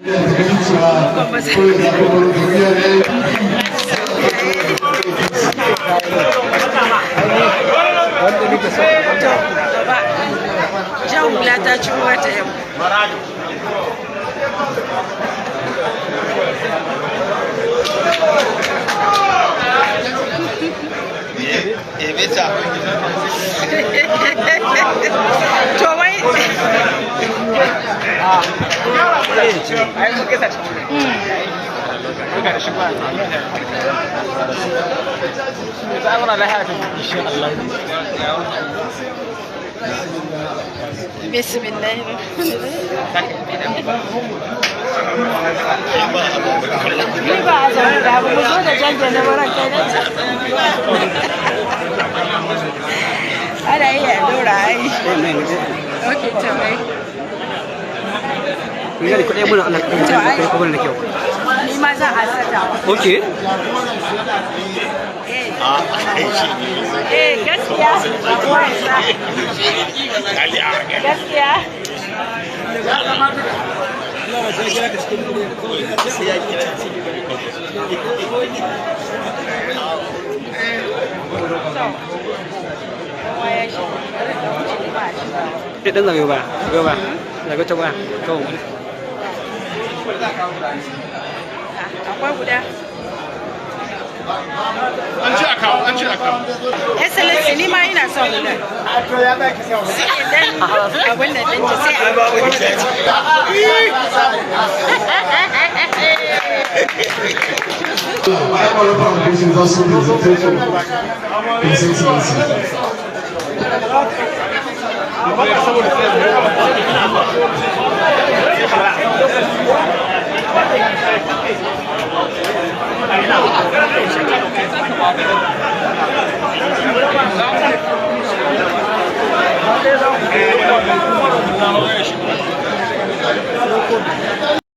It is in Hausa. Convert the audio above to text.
Jan hula ta ci wata yau. To wai Bismillahirrahmanirrahim. Ni ba a zaune da abu mu zo da janjan na baran kai nan. Ana iya dora ai. Okay, to wai. Ni kuɗi muna Allah kai ko da kyau. Ni ma za a sata. Okay. Eh, gaskiya. Gaskiya. Dan zagayo ba, zagayo ba, zagayo ta ba, kawai. Akwai guda. An ci a kawo, an ci a kawo. Excellency, ni ma ina son guda. Sai dan abin da ɗinki sai a Bible Foundation is also presentation His Excellency.